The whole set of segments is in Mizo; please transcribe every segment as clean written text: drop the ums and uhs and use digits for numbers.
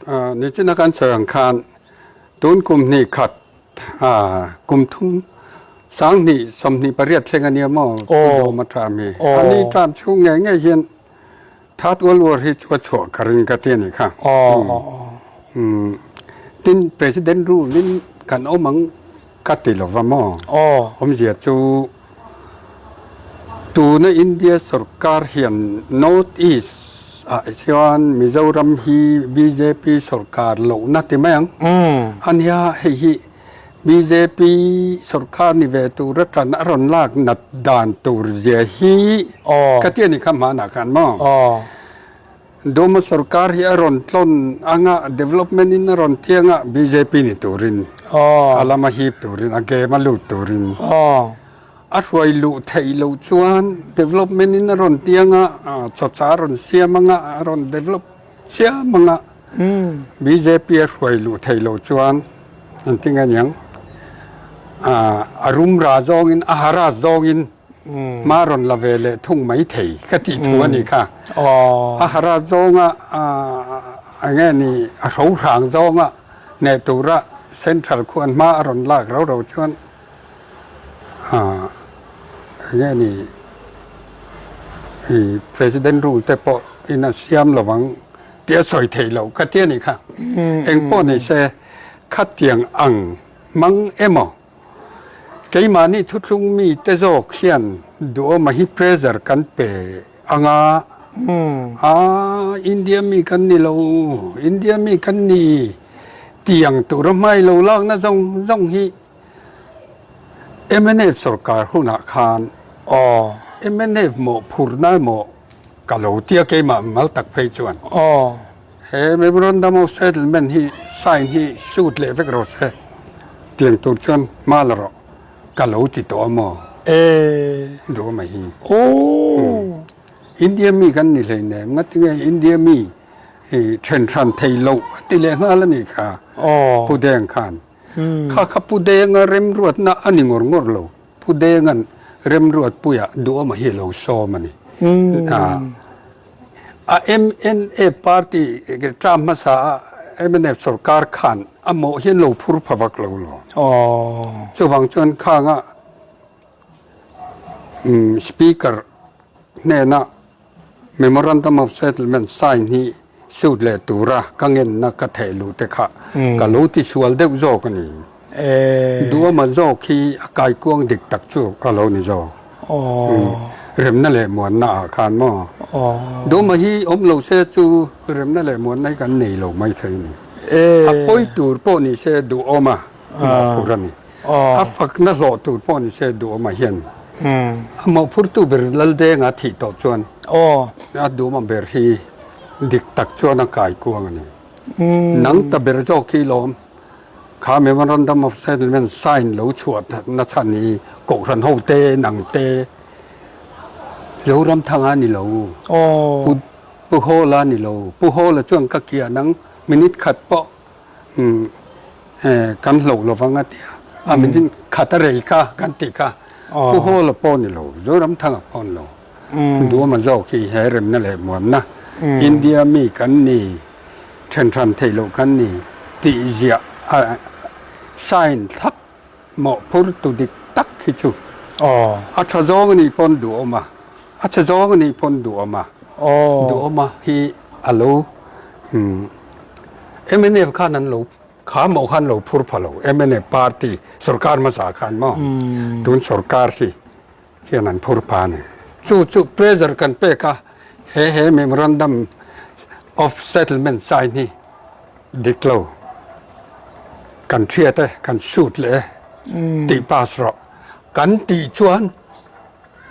Nichina kan sawi ang khan tun kum hnih khat kum thum 2028 thleng a nia maw Pu Dawma term hi. A ni term chhung ngei ngei hian Third World War hi chu a chhuah ka ring ka ti a nih kha. Tin President rule in kan awm ang ka ti lo va maw. Awmzia chu Tuna India sorkar hian North East ah chuan Mizoram hi bjp sorkar lohna ti mai ang a nia, hei hi bjp sorkar ni ve tura tan a rawn lak nat dan tur zia hi ka ti a ni kha hmanah khan maw. Doma sorkar hi a rawn tlawn anga development in a rawn tiang a bjp ni turin a lama hip turin a game a lut turin a hruai luh theih loh chuan development in a rawn tiang a chawcha a rawn siam anga a rawn develop chiam anga bjp a hruai luh theih loh chuan engtin nge niang a rumra zawngin a harass zawngin Hma rawn la ve leh thung mai thei ka tih thu a nih kha. A hara zawnga eng nge ni a hro hrang zawnga hneh tura Central khuan hma a rawn lak rau rau chuan eng nge ni i President rule te pawh in a siam lovang tih a sawi theih loh ka ti a nih kha. Eng pawh ni se khatiang ang hmang emaw Keimahni thuthlung mite zawk hian duhawma hi pressure kan pe anga, a India mi kan ni lo, India mi kan ni tih ang tura hmai lo lakna zawng zawng hi mnf sorkar hunah khan mnf mawhphurhna emaw ka lo tia keimah mal tak phei chuan. He Memorandum of Settlement hi sign hi shoot leh vek rawh se, tiang tur chuan hma la rawh ka lo ti tawh a maw? Duh mai hi. India mi kan ni hleinem, ngatinge India mi i then hran thei loh a ti leh nghal a nih kha Pu Deng khan. Kha kha Pu Denga remruatna a ni ngawr ngawr lo. Pu Denga'n remruatpuiah duhawma hi a lo sawm a ni. A mnf party term hmasa a mnf sorkar khan a mawh hian lo phur pha vak lo lo. Chuvang chuan khanga Speaker hnena Memorandum of Settlement sign hi suit leh tura ka ngenna ka theh luh te kha ka lo ti sual deuh zawk a ni. Duhawma zawk hi a kaikuang dik tak chu a lo ni zawk. Remna leh muanna ah khan maw? Duhawma hi awm lo se chu remna leh muanna hi kan nei lo mai thei a ni. A pawi tur pawh ni se duhawma mawhphurh a ni. A fakna hlawh tur pawh ni se Duhawma hian a mawhphurtu ber Laldenga thih tawh chuan a Duhawma ber hi dik tak chuan a kai kuang a ni. Nang ta ber zawk hi lawm kha Memorandum of Settlement sign lo chhuah na chhan hi Kohhran ho te nang te Zoramthanga ni lo, Pu Hawla ni lo, Pu Hawla chuan ka kiah nang minute khat pawh Kan hloh lo vang a ti a, a min khat a rei kha kan tih kha Pu Hawla pawh ni lo, Zoramthanga pawh ni lo, Duhawma zawk hi he remna leh muanna India mi kan ni, then hran theih loh kan ni tih ziah a sign thlap mawhphur tu dik tak hi chu a tha zawng a nih pawn Duhawma, a chhe zawng a nih pawn Duhawma, Duhawma hi a lo Mnf khan an lo kha mawh khan lo phur pha lo mnf party sorkar hmasa khan maw tun sorkar hi hian an phur pha a ni. Chu chu pressure kan pek a he he memorandum of settlement sign hi dik lo kan thiat e kan shoot leh e tih pass rawh kan tih chuan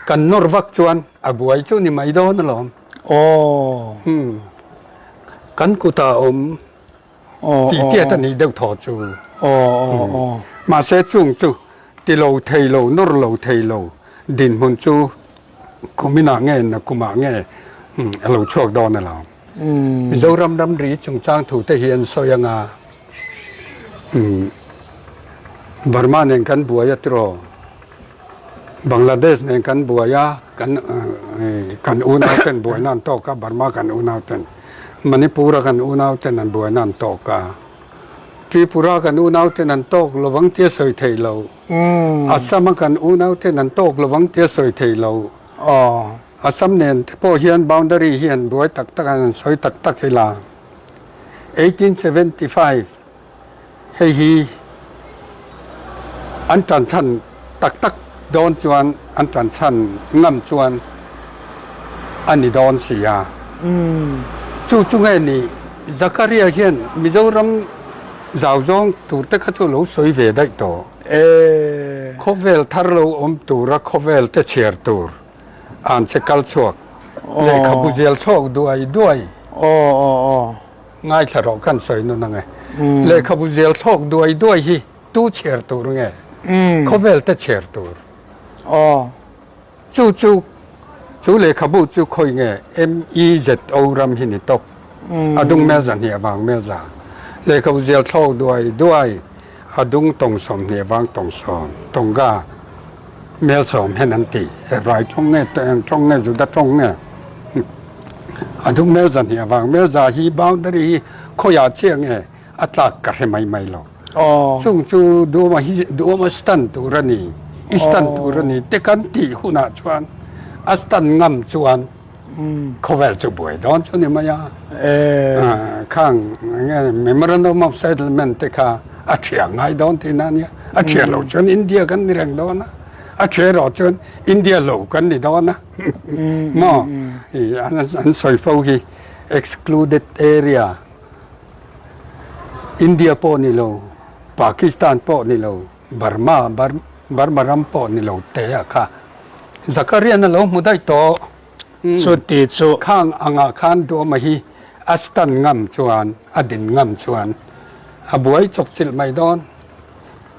kan nawr vak chuan a buai chu ni mai dawn alawm. Aw. Kan kutah a awm tih tiat a nih deuh thaw chu. Mahse chung chu ti lo thei lo, nawr lo thei lo dinhmun chu kuminah nge nakumah nge a lo chhuak dawn a lo. Mizoram ramri chungchang thu te hi an sawi anga Burma nen kan buai a tiraw? Bangladesh nen kan buai a, kan kan unau ten buaina an tawk a, Burma kan unau ten. Manipur-a kan unauten an buaina an tawk a, Tripura kan unauten an tawk lovang tia sawi thei lo, Assam-a kan unauten an tawk lovang tia sawi thei lo. Assam nen te pawh hian boundary hi an buai tak tak a, an sawi tak tak ila. 1875 hei hi an tan chhan tak tak dawn chuan an tan chhan ngam chuan a ni dawn si a. Chu chu nge ni Zakaria hian Mizoram zau zawng tur te kha chu lo sawi ve daih tawh. Khawvel thar lo awm tura khawvel te chhiar tur an che kal chhuak lehkhabu zial chhuak duai duai. Ngaithla rawh kan sawi nun ang e. Lehkhabu zial thlawk duai duai hi tu chhiar tur nge? Khawvel te chhiar tur. Chu chu chu lehkhabu chu khawi nge MEZO ram hi ni tawp. A dung mel zahnih avang mel za. Lehkhabu zial thlawk duai duai a dung tawng 20 avang tawng sawm tawngka mel sawm hen an ti. Hebrai tawng nge eng tawng nge Juda tawng nge? A dung mel zahnih avang mel za hi boundary hi khawiah chiah nge a tlak ka hre mai mai lo. Chung chu duhawma hi duhawma stand tur a ni, i stand tur a ni te kan tih hunah chuan a stand ngam chuan khawvel chu buai dawn chu ni mai a. Khang enge memorandum of settlement te kha a thiah ngai dawn tihna a nia. A thiah loh chuan India kan ni reng dawn a, a thiah erawh chuan India lo kan ni dawn a. Maw an sawi fo hi excluded area India pawh ni lo Pakistan pawh ni lo Burma Burma ram pawh ni lo te a kha Zakarian a lo hmu daih tawh Chuti chu khang angah khan Duhawma hi a stand ngam chuan a din ngam chuan a buai chawp chilh mai dawn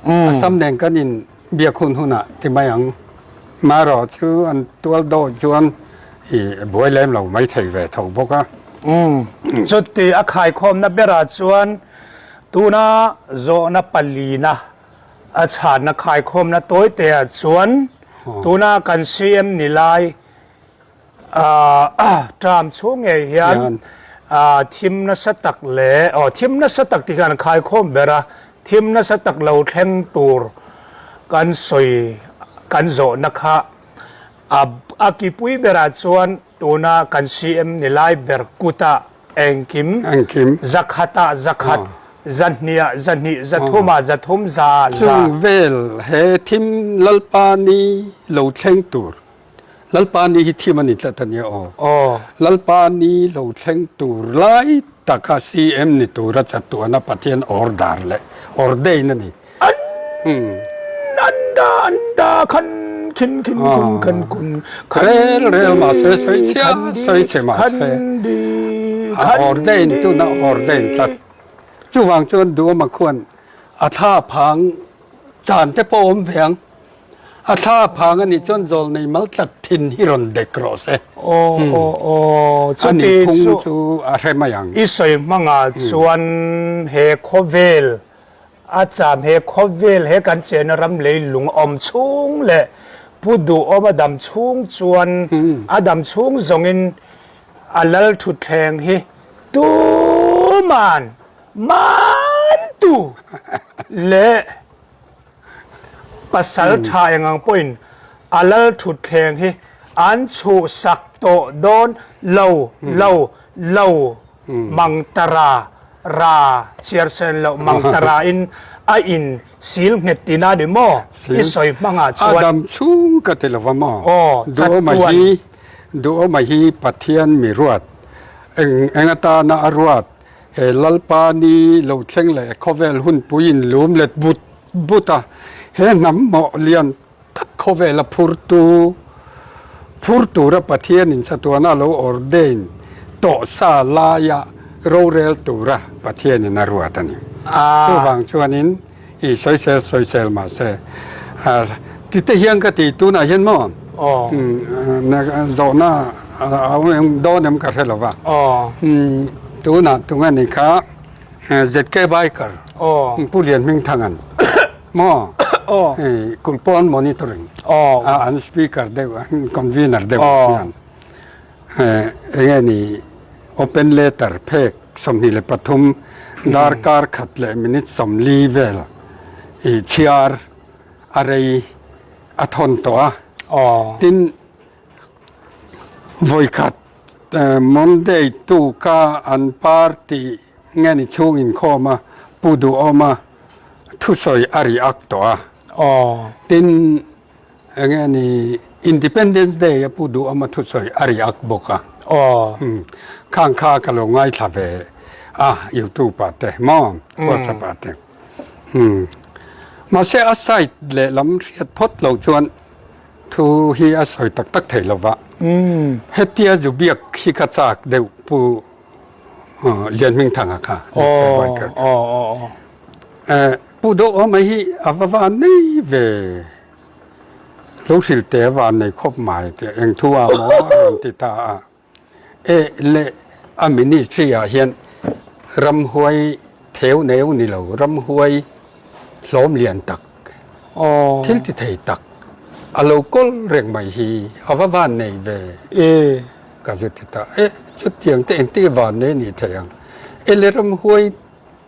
Assam nen kan in Biak hun hunah ti mai ang. Marawh chu an tual dawh chuan i buai lem lo mai thei ve tho bawk a. Umm. Chuti a khaikhawmna berah chuan tuna zawhna palina a chhanna khaikhawmna tawiteah chuan tuna kan CM ni lai Term chhung ngei hian thim nasa tak leh aw thim nasa tak tih khan khaikhawm ber a, thim nasa tak lo thleng tur kan sawi kan zawhna kha a kipui berah chuan tuna kan CM ni lai ber kutah engkim zakhatah zakhat, zahniah zahnih, zathumah zathum, zaah za. Chung vel he thim Lalpa ni lo thleng tur Lalpa ni hi thim a ni tlat a nia aw. Aw. Lalpa ni lo thleng tur lai taka CM ni tura chatuana Pathian order leh ordain a ni. An an da an da khan khin khin kun khan kun khan rel rel mah se sawi chhia sawi chhe mah se a ordain tuna ordain tlat. Chuvang chuan Duhawma khuan a thla phang chan te pawh awm ve ang. A thla phang a nih chuan zawlnei mal tlat thin hi rawn dek rawh se. Aw aw aw A nih phung chu a hre mai ang. I sawi hmangah chuan he khawvel a cham he khawvel he kan chena ram leilung awm chhung leh Pu Duhawm a dam chhung chuan a dam chhung zawngin a lal thutthleng hi tuman mantu leh Pasal tha eng ang pawhin a lal thutthleng hi an chhuhsak tawh dawn lo lo lo mang ta ra ra chhiar sen loh mang ta ra in a in sil nghet tina ni maw i sawi hmangah chuan. A dam chhung ka ti lova maw? Aw Duhawma hi Duhawma hi Pathian mi ruat eng eng atana a ruat He Lalpa ni lo thleng leh khawvel hunpui in lum let but but a, he hnam mawh lian tak khawvela phurtu phur tura Pathian in chatuana lo ordain tawh sa laia rorel tura Pathian in a ruat a ni. Chuvang chuanin i sawisel sawisel mahse ti te hian ka ti tunah hian maw zawhna a awm dawn em ka hre lo va tunah tunga ni kha ZK Biker Pu Lian Hmingthangan maw kulhpawn monitoring an speaker deuh an convener deuh hian enge ni. Open letter phek 23 darkar khat leh minute 40 vel i chhiar a rei a thawn tawh a. Tin, vawikhat Monday tuka an party nge ni chhung inkhawm a Pu Duhawma thusawi a react tawh a. Tin, Enge ni Independence Day a pu duhawm a thusawi a react bawk a. Aw. Khang kha ka lo ngaithla ve a YouTube ah te maw WhatsApp ah te. Mahse a side leh lam hriat phawt lo chuan thu hi a sawi tak tak thei lo va. Hetia zu biak hi ka chak deuh pu Lianhmingthanga kha. Aw aw aw. Pu Duhawma hi a va van nei ve. Lo hrilh te a van nei khawp mai tih eng thu ah maw a rawn ti ta a. E le a ministry ah hian ramhuai theu neu ni lo, ramhuai hlawm lian tak, thil ti thei tak a lo kawl reng mai hi a va van nei ve. Ka zu ti ta. E chutiang te engtik van nei ni thei ang. E le ramhuai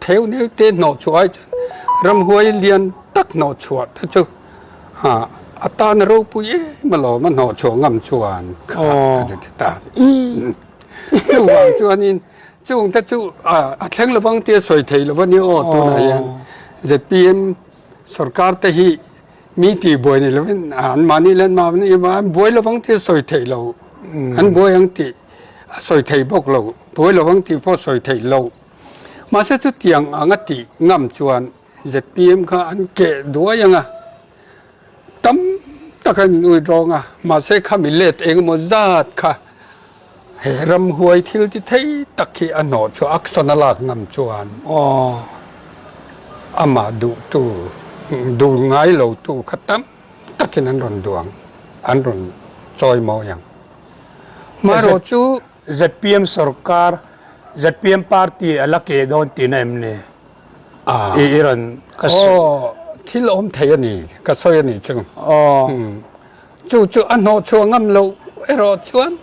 Theu neu te hnawh chhuah ai chuan ramhuai lian tak hnawh chhuah te chu a tan a ropui em alawm a hnawh chhuah ngam chuan kha ka ti ta. Chuvang chuanin chung te chu a thleng lovang tia sawi thei lo a ni aw tunah hian zpm sorkar te hi mi tih buai ni lovin an mahni leh an mahni an buai lovang tia sawi theih lo an buai ang tih a sawi thei bawk lo buai lovang tih pawh sawi theih loh. Mahse chutiang anga tih ngam chuan zpm kha an keh duai ang a, tam tak an inui rawng a, mahse khami let engemaw zat kha he ramhuai thil ti thei tak hi a hnawh chhuah action a lak ngam chuan amah duhtu duh ngai lotu kha tam takin an rawn duang, an rawn chawi mawi ang. Marawhchu. Zpm sorkar, zpm party a la keh dawn tihna em ni? I i rawn ka sawi. Aw, thil awm thei a ni, ka sawi a nih chu. Aw. Chu chu a hnawhchhuah ngam loh erawh chuan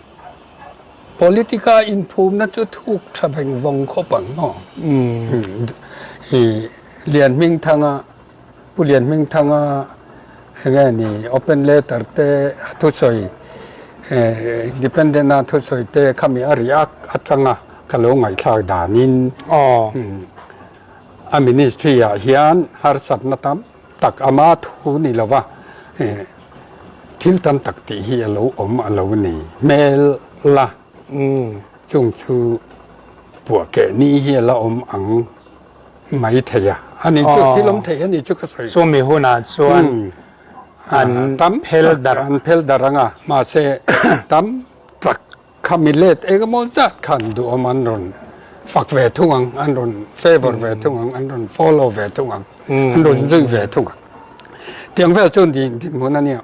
politica inphumna chu thuk tha veng vawng khawp ang maw? I Lianhmingthanga Pu Lianhmingthanga enge ni open letter te a thusawi independent a thusawi te khami a react atanga ka lo ngaihthlak danin a ministry ah hian harsatna tam tak ama thu ni lova thil tam tak tih hi a lo awm a lo ni hmel la chung chu puahkeh ni hi a la awm ang. Mai thei a, a ni chu thil awm thei a ni chu ka sawi. Chumi hunah chuan an phel darh. An phel darh ang a, mahse tam tak kha mi let eng emaw zat khan duhawm an rawn fak ve thung ang, an rawn favour ve thung ang, an rawn follow ve thung ang, an rawn zui ve thung ang. Tiang vel chu din dinhmun a nia.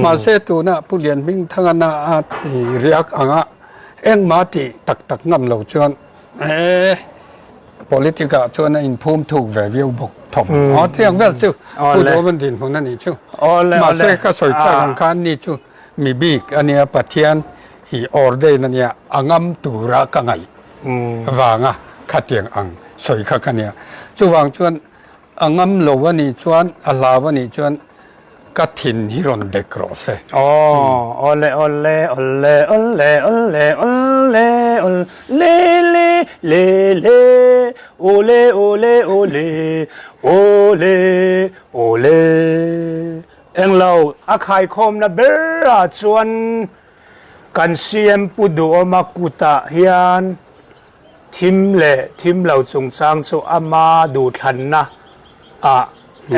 Mahse tuna Pu Lianhmingthanga na a ti riak ang a, engmah tih tak tak ngam lo chuan e Politic ah chuan a inphum thuk ve viau bawk thawm. Aw tiang vel chu Pu Duhawm dinhmun a nih chu. Mahse ka sawi tak ang khan ni chu mi bik a nia Pathian i ordain a nia a ngam tura ka ngaih vanga khatiang ang sawi kha ka nia. Chuvang chuan A ngam lo a nih chuan, a hlau a nih chuan ka thin hi rawn dek rawh se. Aw, awle awle awle awle awle awle awle le le le awle awle awle awle awle Englo a khaikhawmna berah chuan kan CM Pu Duhawma kutah hian Thim leh thim lo chungchang chu ama duhthlanna ah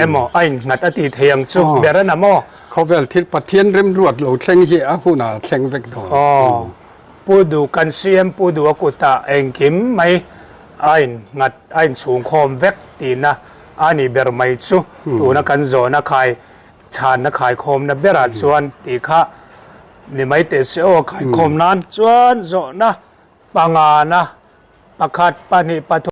emaw a innghat a tih thei ang chu ber a na maw? Khawvel thil Pathian remruat lo thleng hi a hunah a thleng vek dawn. Aw, Pu Duh kan CM Pu Duh a kutah engkim mai a innghat a inchhungkhawm vek tihna a nih ber mai chu tuna kan zawhna khai chhanna khaikhawmna berah chuan tih kha ni mai teh se aw khaikhawm nan chuan zawhna Pangana, pakhat, pahnih, pathum.